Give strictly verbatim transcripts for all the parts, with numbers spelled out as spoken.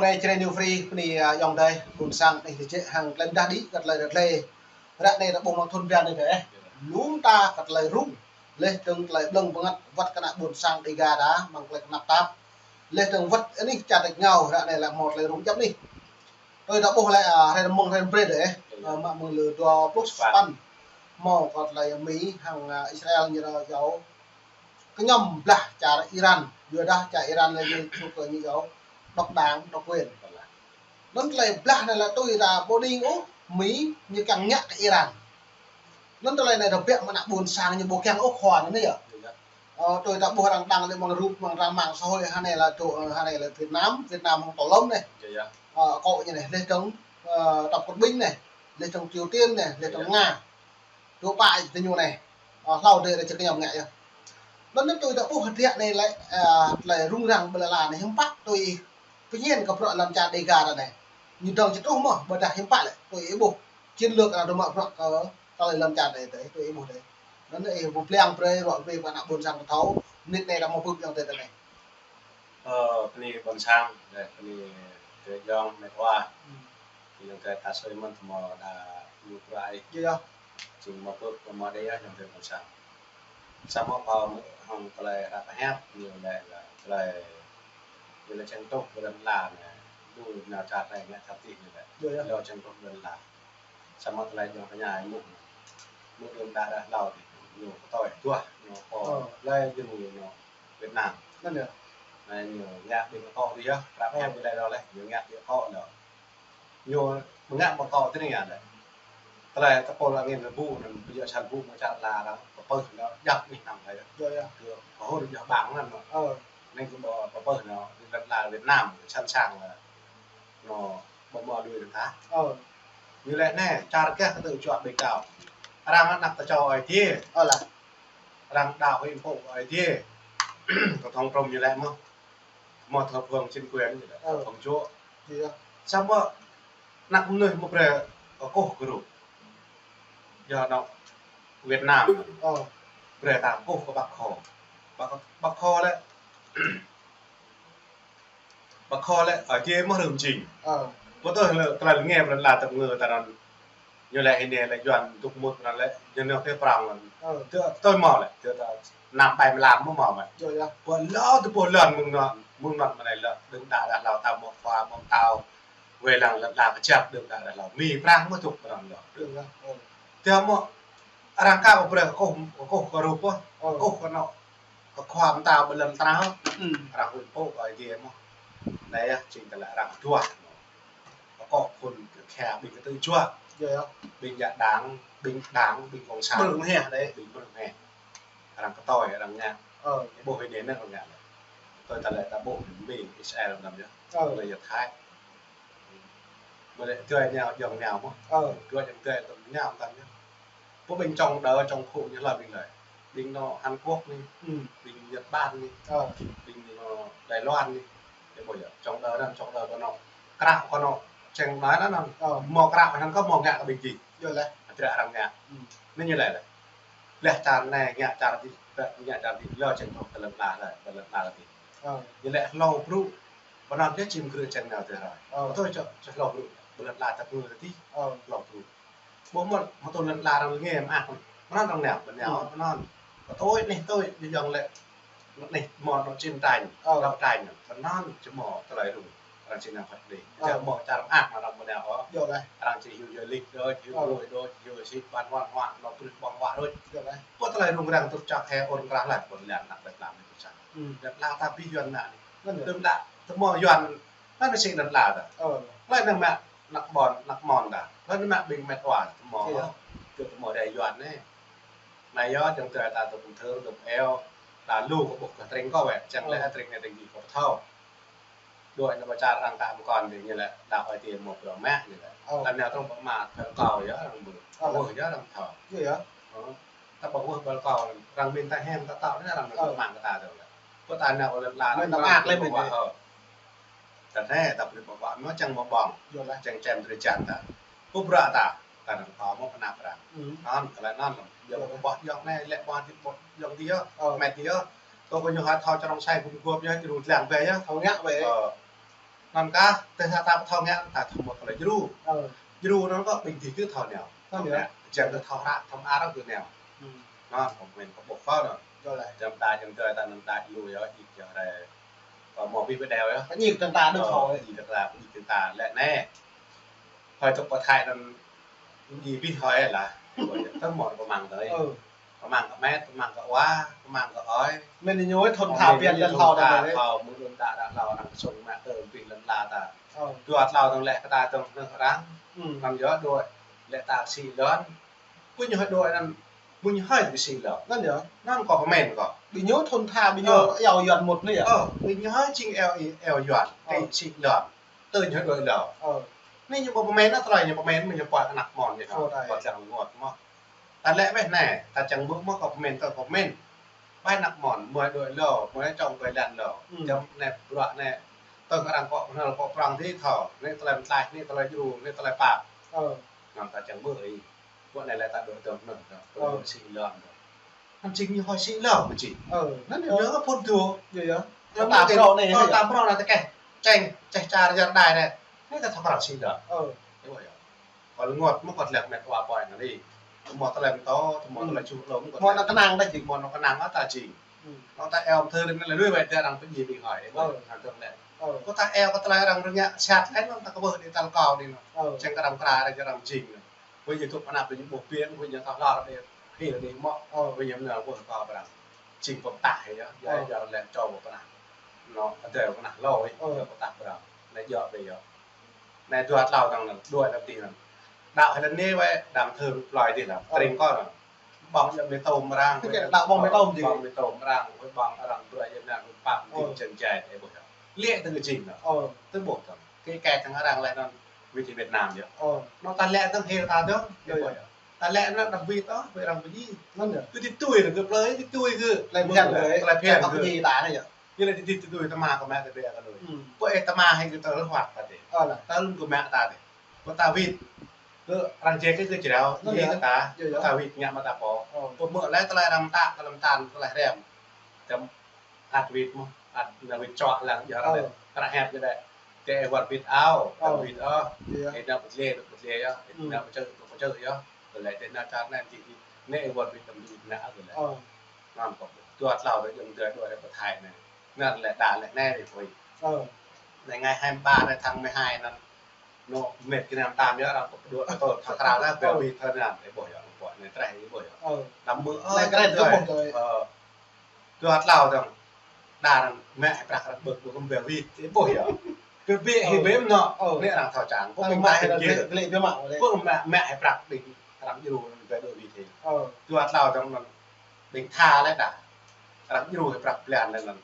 Ơ, čơđai ñu free, bơni, ơ, ayŏng adơi, ƀôn sang, ơ, tơčĕ hăng tơlơi mơdah đĭ, kơ tơlơi rơđlê. Ră anai ta ƀuh amăng thun bia anai dih, ơ. Lŏm ta kơ tơlơi rŭng, laih dơ̆ng tơlơi ƀlơ̆ng bơngăt, wơ̆t kơ ană ƀôn sang Dega ta, amăng tơlơi tơnap tap. Laih dơ̆ng wơ̆t anih čar tač rơngiao, ră anai lĕ hmâo tơlơi rŭng djŏp anih. Tui ta ƀuh lĕ, ơ, hrơi mơ̆ng hrơi brơi dih, ơ. Mă mơ̆ng lơ dua pluh sapăn. Hmâo kơ tơlơi Mi hăng, ơ, Israel ñu rao jao kơñăm blah čar Iran, yua dah čar Iran lĕ ñu suk kơ ñu jao độc đảng, độc quyền. Anŭn tơlơi blah anai lĕ tui ta ƀu đing ôh, Mi ñu kiăng ngă kơ Iran. Anŭn tơlơi anai rơbêh mơ̆ng ană ƀôn sang ñu ƀu kiăng ôh khua anŭn yơh. Ơ, tui ta ƀuh arăng đăng lĕ amăng rup, amăng trang mạng xã hội, hơnai lĕ tơ, ơ, hơnai lĕ Việt Nam, Việt Nam hăng tơ lŏm anai. Ơ, akŏ ñu anai, laih dơ̆ng, ơ, Tập Cận Bình anai, laih dơ̆ng Triều Tiên anai, laih dơ̆ng Nga. Dua pă tơ ñu anai. Ơ, hlâo dih ră čơkơñăm ngă yơh. Anŭn tui ta ƀuh hơdră anai lĕ, ơ, tơlơi rŭng răng ƀơi lŏn anai hiư̆m pă tui pơñen kơ bruă lŏn čar Dega ta anai. Ñu dơ̆ng či truh mơ̆, ƀôdah hiư̆m pă lĕ, tui ih ƀuh. Chiến lược anŭn dŏ mă bruă kơ tơlơi lŏn čar anai dih, tui ih ƀuh dih. Anŭn ih ƀu pơblang brơi ruă brơi kơ ană ƀôn sang ta thâo, mơnit anai ta hmâo bưp ayŏng adơi ta anai. Ơ, bơni ƀôn sang, dih, bơni tơlơi ayŏng, met wa. Ơ, ayŏng adơi ta sui mơ̆n tơma đa lu prai. Yơh, yơh. Jing mă bưp mă đe yơh ayŏng adơi ƀôn sang. Samơ̆ pơ mơ̆ hăng tơlơi ră pơhiăp ñu lĕ, lĕ tơlơi, ñu lĕ čang tŏk ƀơi lŏn ala anai. Lu nao čar anai ngă čar adih ñu lĕ. Yơh, yơh. Lu čang tŏk ƀơi lŏn ala. Samơ̆ tơlơi ayŏng tơña mơ̆, mơ̆ đưm đă đah hlâo dih, ñu pơtô duah, ñu pô, ơ, lĕ jing ñu Việt Nam. Anŭn yơh. Anai ñu ngă ƀing akŏ dih yơh, ră pơhiăp ñu lĕ dŏ lĕ, ñu ngă ƀing akŏ dŏ. Ñu ngă ƀing akŏ tơ anai yơh lĕ. Tơlơi tơpul angin rơbŭ anŭn, ƀu djơ̆ sal rơbŭ mơ̆ng čar ala arăng, pơpơh anŭn, djăp anih anăm lĕ yơh. Yơh, yơh. Kơ pơhur djơ̆ ƀang anŭn. Ơ. Anai kơ ƀu pơpơh anŭn, lŏn ala Việt Nam, sẵn sàng lĕ. Anŭn, ƀu hmâo đuaĭ dơ̆ng tah. Ơ. Ñu lĕ anai, čar gah kơ tơjuă ƀing đaŏ. Arăng anăp tơčô Ơi Adai. Ơ lah. Arăng đaŏ hĭ pô Ơi Adai. Tổng thống Trump ñu lĕ mơ̆. Hmâo thơ phương chính quyền ñu lĕ. Ơ. Thơ phương čô. Yơh. Samơ̆ anăp mơnuih mơ̆ brơi kơkuh kơ rup. Yua anŭn Việt Nam. Ơ. Brơi ta kơkuh kơ Bác Hồ. Bác, Bác Hồ lĕ. Bác Hồ lĕ, Ơi Adai mơ̆ rơ̆m jing. Ơ. Pơtô lĕ, tơlơi ngă ƀơi lŏn ala tơpơngư ta anŭn. Ñu lĕ hơnai lĕ Yuan dŏ mŭt anŭn lĕ, ñu nao kơ prŏng anŭn. Ơ. Tơ, tơl mơ̆ lĕ, tơ ta năm bảy mươi lăm mơ̆ mơ̆ mơ̆. Yơh, yơh. Pơ lŏn tơpul lŏn mơ̆ng anŭn, mơ̆ng anŭn mơ̆ anai lĕ, đưm đă đah hlâo ta mơ̆ khua mơ̆ tao. Wai lăng lŏn ala kơjăp đưm đă đah hlâo. Mi Prang mơ̆ dŏ pơ anŭn lŏn. Yơh, yơh. Ơ. Tơl mơ̆ arăng ka ƀu brơi kơkuh, kơkuh kơ rup ôh. Ơ. Kơkuh kơ anŏ, kơ khua mơta ƀơi lŏn tơnah. Ơ. Arăng huĭ pô kơ Ơi Adai mơ̆n. Anai yơh, jing tơlơi arăng duah. Kơkuh khul kơ khua ƀing kơ tơjuă. Yơh, yơh. Ƀing djă đảng, ƀing đảng, ƀing cộng sản. Ƀing mơnuih anai. Ƀing mơnuih anai. Arăng kơtoi, arăng ngă. Ơ. Ƀuh hơnai anŭn arăng ngă. Tơlơi ta lĕ ta ƀuh Mi, Israel anŭn yơh. Ơ. Tơlơi yơh Thái. Ƀơi lĕ tơlơi ñu ayŏng ñu mơ̆n. Ơ. Tơlơi ayŏng tơlơi tơm ñu tơm ñu. Pô ƀing chống đỡ, chống khủng ñu lĕ ƀing lĕ. Ƀing anŏ Hàn Quốc anai, ƀing Nhật Bản anai, ƀing anŏ Đài Loan anai. Yơh ƀuh yơh, chống đỡ anŭn, chống đỡ kơ anŏ. Krao kơ anŏ, čang anai anŭn. Ơ. Hmâo krao kơ anŭn kơ hmâo ngă kơ ƀing dih. Yơh lĕ. Hơdră arăng ngă. Anai ñu lĕ lĕ. Lĕ čar anai ngă čar dih, ngă čar dih, yua čang tŏk ƀơi lŏn ala lĕ, ƀơi lŏn ala dih. Ơ. Ñu lĕ hlâo brŭ. Pơ anŭn dih čim krư̆ čang nao tơ hrơi. Ơ. Pơtô čô, čô hlâo brŭ. Ƀơi lŏn ala tơpơngư dih. Ơ. Hlâo brŭ. Ƀu hmâo, hmâo tơlơi lŏn ala arăng ngă mơak. Pơ anŭn arăng nao, pơ anŭn, pơ anŭn. Pơtô anih tui, ñu ayŏng lĕ. Anih hmâo anŏ chiến tranh, ơ, giao tranh, pơ anŭn či hmâo tơlơi rŭng. Arăng či nao phat đih. Ơ. Či hmâo čar mơak arăng pơ anai ôh. Yơh lĕ. Arăng či hyu yơh lịch đôč, hyu, ơ, đôč đôč, hyu sĭt ƀan huan huan, anŏ brưh ƀơ̆ng huă đôč. Yơh lĕ. Pơ tơlơi rŭng răng tŭ čăk hĕ ôn krah lĕ, pơ lĕ anăp lĕ tlam anai tŭ čăk. Ơ. Lĕ tlam ta ƀing Yuan anai. Anŭn yơh. Tơm đă, tơm Yuan. Anŭn mơ̆ sĭt lĕ tlam ta. Ơ. Lĕ anŭn mă anăp ƀôn, anăp mơ̆n ta. Lĕ anŭn mă ƀing met wa, tơm. Yơh. Kơ tơm đe Yuan anai. Anai yơh, čang tơlơi ta tŭ pơthâo, tŭ pơeo. Ta lu kơ ƀuh kơ tring kơ wĕ, čang lĕ tring anai tring dih kơ pơthâo. Đuaĭ anai ƀơi čar arăng ka mơkŏn dih ñu lĕ, đaŏ Ơi Adai mơ̆ brơi mă ñu lĕ. Ơ. Lĕ anai tơm pơmă tơl kâo yơh arăng ƀuh. Ơ. Ƀuh yơh arăng thâo. Yơh yơh. Ơ. Ta ƀuh ƀơi kâo, arăng min ta hĕm ta tŏ anai arăng mơ̆ng kơ ta dơ̆ng lĕ. Pơ ta nao lĕ la min ta mă lĕ min. Ơ. Ta anai ta brơi ƀơ̆ng huă mơ̆ čang mơ̆ ƀơ̆ng. Yơh lĕ. Čang čem drơi jăn ta. Pơ bruă ta, ta anŭn ta mơ̆ pơnap arăng. Ơ. Anŭn, tơlơi anŭn. Yơh, yơh. Ƀuh ayŏng anai, lĕ ƀuh ayŏng dih yơh. Ơ. Met dih yơh. Tơ kơ ñu hă thâo čơrông sai gum guôp yơh, kơ rŭ dlăng ƀĕ yơh. Thâo ngă ƀĕ. Ơ. Anŭn kah, tơdah ta ƀu thâo ngă, ta thâo mơ̆ tơlơi djru. Ơ. Djru anŭn kơ ƀing dih kơ thâo nao. Thâo nao. Jing kơ thâo hră, thâo mơar kơ nao. Hmm. Anŭn, kơ mĭn kơ ƀuh kơ anŭn. Jơlan. Jăm ta jăm tơi ta anŭn ta djru yơh, djru yơh rai. Kơ mơ̆ ƀing ƀu đeo yơh. Kơ ñik tơ̆ng ta đơ̆ng thâo. Ơ, djru tơ̆ng ta, djru tơ̆ng ta, lĕ anai. Hơi tŭk pơthai anŭn djru ƀing hơi lah. Tơ̆ng mơ̆ pơmang tơi. Ơ. Pơmang kơ met, pơmang kơ wa, pơmang kơ ơi. Mĭn ñu thun tha biăn lăn hlâo đah. Thun tha hlâo, mơ̆ng đưm đă đah hlâo, arăng sung mă tơ ƀing lăn la ta. Ơ. Dua hlâo tơ̆ng lĕ kơ ta tơ̆ng nơh arăng. Hmm. Anŭn yơh đuaĭ, lĕ ta sĭ lŏn. Ƀing ñu hơi đuaĭ anŭn, ƀing ñu hơi kơ sĭ lŏn. Anŭn yơh. Anŭn kơ pơmĭn kơ. Ƀing ñu thun tha, ƀing ñu eo Yuan mŭt anai yơh. Ơ, ƀing ñu hơi jing eo, eo Yuan, ơ, kơ sĭ lŏn. Tơ ñu hơi đuaĭ hlâo. Ơ. Anai ñu ƀu pơmĭn anŭn tơlơi ñu pơmĭn, ñu pơhiăp anăp mơ̆n ñu. Ơ, đai. Kơ čang rơngot mơ̆. Ta lĕ weh anai, ta čang mơ̆ mơ̆ kơ pơmĭn, kơ pơmĭn. Ƀai anăp mơ̆n, mơi đuaĭ hlâo, mơi čong ƀai lăn hlâo. Hmm. Jăm anai bruă anai, tơ̆ng arăng kơ, kơ prong dih thâo, anai tơlơi mơtlaih, anai tơlơi djru, anai tơlơi pap. Ơ. Anŭn ta čang mơ̆ ih. Bruă anai lĕ ta đuaĭ tơ̆ng anŭn, ta, ơ, đuaĭ sĭ lŏn. Anŭn jing ñu hơi sĭ lŏn mơ̆ jing. Ơ, anŭn yơh. Yơh kơ phŭn dua. Yơh, yơh. Anŭn ta mơ̆ ƀrô anai, ơ, yơh. Ta ƀrô anai tơkeh. Čeng, čeh čar yar đai anai. Anai ta thâo pơrăng sĭ lŏn. Ơ. Yơh, yơh. Kơ rơngot mơ̆ kơ tlĕk met wa ƀai anai. Tơmơ̆ tơlơi mơtô, tơmơ̆ tơlơi čuh lŏm kơ tlĕk. Mơ̆ anŭn kơnang đah jing. Mơ̆ anŭn kơnang ta jing. Hmm. Anŭn ta eo mơthơ anai lui wai ta arăng pơdjai ƀing hơi. Ơ. Anŭn tơ̆ng lĕ. Ơ. Kơ ta eo kơ tơlơi arăng rơngiă sat lĕ anŭn ta kơ ƀuh đĭ tal kâo đĭ anŭn. Ơ. Čeng kơ arăng kra, arăng jing anŭn. Ƀing ñu tŭk anăp ƀing ñu ƀuh ƀiă, ƀing ñu thâo hlâo đĭ, hil đĭ mơ̆. Ơ. Ƀing ñu nao ƀuh kơ pơrăng. Jing pơtah yơh, yơh, ơ, yơh lĕ čô pơnah. Anŭn, adai pơnah hlâo, ơ, yơh pơtah pơrăng. Anai djơ̆ ƀĕ yơh. Anai dua hlâo tơ̆ng anŭn, dua hlâo tih anŭn. Đaŏ hĭ lăn anai wai, đam thơm plơi dih lah. Ơ. Tring kơ anŭn. Ƀơ̆ng yơh mê tôm arăng. Tui kơ đaŏ ƀơ̆ng mê tôm dih. Ƀơ̆ng mê tôm arăng, wai ƀơ̆ng arăng bruă yơh anŭn, pap, ơ, ding jeng jai, ơ, ƀuh yơh. Lĕ tơ̆ng jing lah. Ơ. Tơ̆ng ƀuh tơ̆ng. Kơ kơ tơ̆ng arăng lĕ anŭn, wĭt Việt Nam yơh. Ơ. Anŭn ta lĕ tơ̆ng hil ta tơ̆ng, ơ, yơh, ƀuh yơh. Ta lĕ anŭn đah wĭt ôh, wĭt arăng pơdjai. Anŭn yơh. Kơ tui tui, kơ plơi tui tui kơ. Tơlơi phiăn kơ. Tơlơi phiăn kơ. Kơ pơdjai ta anai yơh. Ñu lĕ tui tui tơma kơ mă ta ƀĕ kơ lui. Hmm. Ƀu ĕ tơma hĭ kơ tơlơi huăt ta tih. Ơ lah. Ta lŭn kơ mă ta tih. Kơ ta wĭt. Kơ arăng jĕ kơ kơ jrao, anŭn yơh, kơ ta. Yơh, yơh. Kơ ta wĭt ngă mă ta pô. Ơ. Kơ mơ̆ lĕ tơlơi arăng mơta, tơlơi mơta, tơlơi hrăm. Čăm ăt wĭt mơ̆, ăt anai wĭt čoh lăng yơh. Ơ. Arăng hĕp kơ đĕ. Tơ ih wơr bĭt ao, ơ, wơr bĭt ôh. Yơh. Ih nao pơdjai, pơdjai yơh. Ih, hmm, nao pơčơ̆, pơčơ̆ yơh. Tơlơi tơ ih nao čar anai jing, anai ih wơr bĭt tơm wĭt nao tơlơi. Ơ. Anŭn kơ dua hlâo tơ̆ng jing dua, dua hlâo pơthai anai. Anŭn lĕ đa lĕ anai ƀu pui. Ơ. Anai ngày hai mươi ba anai tháng mười hai anŭn. Anŭn mĕt kơ năm tám yơh arăng pơđuaĭ, ơ, thâo krao lah, ƀĕ wĭt thâo anŭn, ơ, ƀuh yơh, ƀuh anai treh ih ƀuh yơh. Ơ. Năm mơ̆, ơ, anai treh ih ƀuh tơi. Ơ. Dua hlâo tơ̆ng. Đa arăng mă hĭ prăk arăng ƀơ̆k ƀơ̆k ƀĕ wĭt, ơ, ƀuh yơh. Kơ ƀĕ hĭ ƀĕ mơ̆n anŭn. Ơ. Anai arăng thâo čang. Ƀơ̆k mă hĭ ƀĕ wĭt hĭ. Ƀơ̆k mă, mă hĭ prăk ƀing arăng djru anŭn ƀĕ wĭt hĭ. Ơ. Dua hlâo tơ̆ng anŭn. Ƀing tha lĕ đa. Arăng djru hĭ prăk blan lĕ anŭn.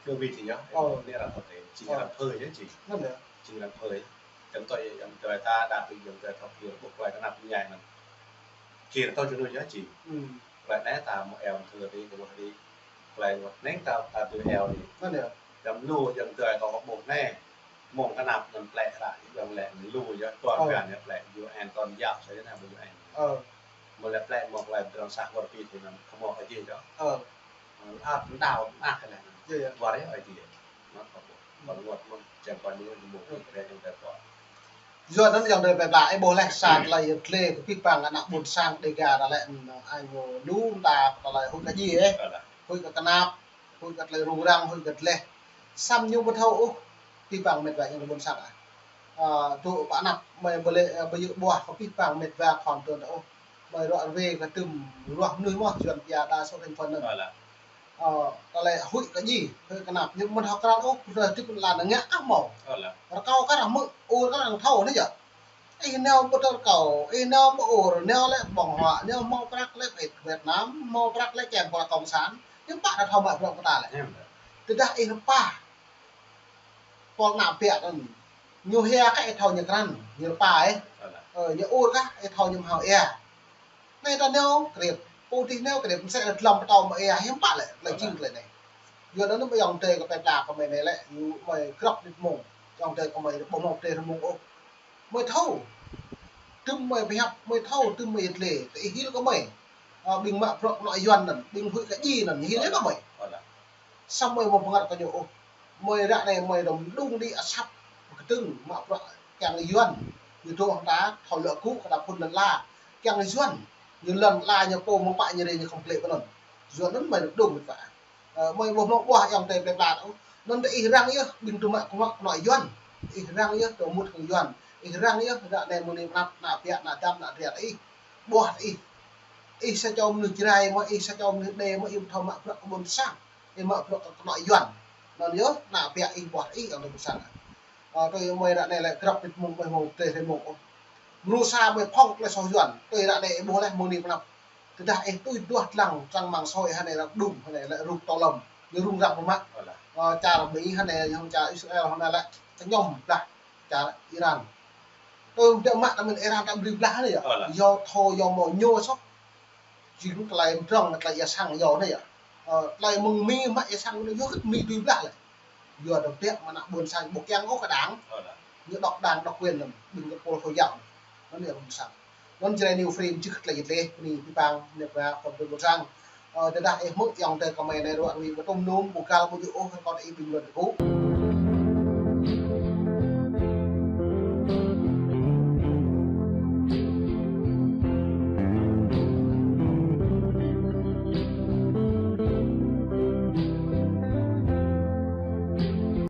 Ƀĕ wĭt hĭ yơh. Ơ. Anai arăng thâo tê. Jing, ơ, arăng phơi yơh jing. Anŭn yơh. Jing arăng phơi. Jăm tơi, jăm tơi ta đa ƀing jăm tơi thâo kơ ƀuh tơlơi kơnăp ñai anŭn. Kir tơ̆ng jơnum yơh jing. Hmm. Tơlơi anai ta mơ̆ eo mơthơ dih, kơ ƀuh dih. Tơlơi rơngot anai ta, ta tui eo dih. Anŭn yơh. Jăm lu jăm tơi kâo kơ ƀuh anai. Mơ̆ng kơnăp anŭn plĕ ră, jăm lĕ lu yơh, tuan, ơ, bian yơh plĕ, U N tuan yap sa yơh anai ƀơi U N. Ơ. Mơ̆ lĕ plĕ mơ̆ng tơlơi pơdrŏng sah wơr bĭt anŭn, kơ mơ̆ ơ jih yơh. Ơ. Anŭn ăt đaŏ mơak lĕ anŭn. Yơh, yơh. Wơr yơh ơ jih. Anŭn kơ ƀuh. Kơ rơngot mơ̆n, čem kơ ñu ñu ƀuh, kơ rơngot kơ ƀuh. Yua anŭn ayŏng adơi plĕ plĕ, ih ƀuh leh sa tơlơi yơh tlĕ kơ abih bang ană ƀôn sang Dêga ta lĕ, anŭn ai ñu lu mơta tơlơi huĭ kơ djai, ơ. Ơ lah. Huĭ kơ kơnăp, huĭ kơ tơlơi rŭng răng, huĭ kơ tơleh. Samơ̆ ñu ƀu thâo ôh, abih bang met wa ayŏng adơi ƀôn sang ah. Ơ, tŭ pơ anăp mơi ƀu lĕ, ơ, ƀu djơ̆ ƀuah kơ abih bang met wa khŏm tơ̆ng ta ôh. Mơi ruă rơwe kơ tơm ruah mơnuih mơ̆, Yuan pia đa số thành phần anŭn. Ơ lah. Ơ, tơlơi huĭ kơ djai, huĭ kơnăp, ñu ƀu thâo krăn ôh, pơdrŏng tĭp lan ngă kah mơ̆. Ơ lah. Rơkâo kah ră mơ̆, ur kah ră thâo anai yơh. Ih nao ƀu tơr kâo, ih nao ƀu ur, nao lĕ ƀơ̆ng huă, nao hmâo prăk lĕ ƀĕ Việt Nam, hmâo prăk lĕ čem pơla cộng sản, ñu pă ta thâo mă bruă kơ ta lĕ. Em. Tơdah ih pă pol ană biă anŭn, ñu hia kah ih thâo ñu krăn, ñu pă ih. Ơ lah. Ơ, ñu ur kah ih thâo ñu hmâo ia. Anai ta nao krep, pô dih nao krep, mơsĕ lĕ dlăm pơtâo mă ia, hiư̆m pă lĕ, lĕ jing tơlơi anai. Yua anŭn mơi ayŏng adơi kơ plĕ plĕ kơ mơi anai lĕ, ñu mơi krŏk đĭt mông, ayŏng adơi kơ mơi ƀu hmâo tơlơi rơmung ôh. Mơi thâo. Tơm mơi pơhiăp, mơi thâo, tơm mơi yơh tlĕ, tơ ih hil kơ mơi. Ơ, ƀing mă bruă kơnŏ Yuan anŭn, ƀing huĭ kơ djai anŭn, hil kơ mơi. Samơ̆ mơi ƀu pơngăt kơ ñu ôh. Mơi ră anai mơi dŏ mơđung đĭ asăp. Tơ̆ng mă bruă kiăng Yuan, ñu dŏ hăng ta thâo lŏ gŭ kơ ta phŭn lŏn ala. Kiăng Yuan, ñu lŏn ala ñu pô mơ̆ng pă ñu rai ñu khŏm klĕ kơ anŭn. Yuan anŭn mơi rơ̆k đung mĕt wa. Ơ, mơi ƀuh mơ̆ng ƀuah ayŏng adơi plơi pla ôh. Anŭn tơ ih răng yơh, ƀing tơmă kơnuk kơna Yuan. Ih răng yơh, tơ mŭt hăng Yuan. Ih răng yơh, ră anai mơ̆ng anai pơnăp, ană ƀiă, ană dăm, ană triat ih. Ƀuah ih. Ih sa čô mơnuih Jrai mơ̆, ih sa čô mơnuih Êđê mơ̆, ih ƀu thâo mă bruă kơ ƀôn sang. Ih mă bruă kơ kơnuk Yuan. Anŭn yơh, ană ƀiă ih ƀuah ih, ayŏng adơi ƀôn sang. Ơ, tui mơi ră anai lĕ grăp pit mông, mơi mông tơlơi mông ôh. Mrô sa mơi phŏng tơlơi soh Yuan, tui ră anai ih ƀuh laih mơ̆ng anai pơnăp. Tơdah ih tui duah lăng trang mạng xã hội hơnai lĕ đung, hơnai lĕ rŭk tơlŏm, ñu rŭng răng pơmă. Ơ, čar Mi hơnai, hăng čar Israel hơnai lĕ kơñŏm blah čar Iran. Tui mơ̆ mă tơmĕn Iran ta brơi blah anai yơh. Yua thâo yua mơ̆ ñu soh. Jing tơlơi mdrŏng, tơlơi ia sang yua anai yơh. Ơ, tơlơi mơ̆ng Mi mă ia sang anai yua kơ Mi tui blah lĕ. Yua tơbiă mơ̆ ană ƀôn sang ƀu kiăng ôh kơ đảng. Ñu độc đảng độc quyền lăm, ƀing kơ pôl Hồi giáo. Anŭn yơh ƀôn sang. Anŭn Jrai New Frame čih tơlơi yơh tơlơi, bơni pơpŭ pang, mơnep wa, khŏm tơlơi ƀôn sang. Ơ, tơdah ih hmư̆ ayŏng adơi kơmơi anai ruă rui ƀu tŭm num, ƀu găl ƀu djơ̆ ôh, rơkâo ih bình luận ƀu.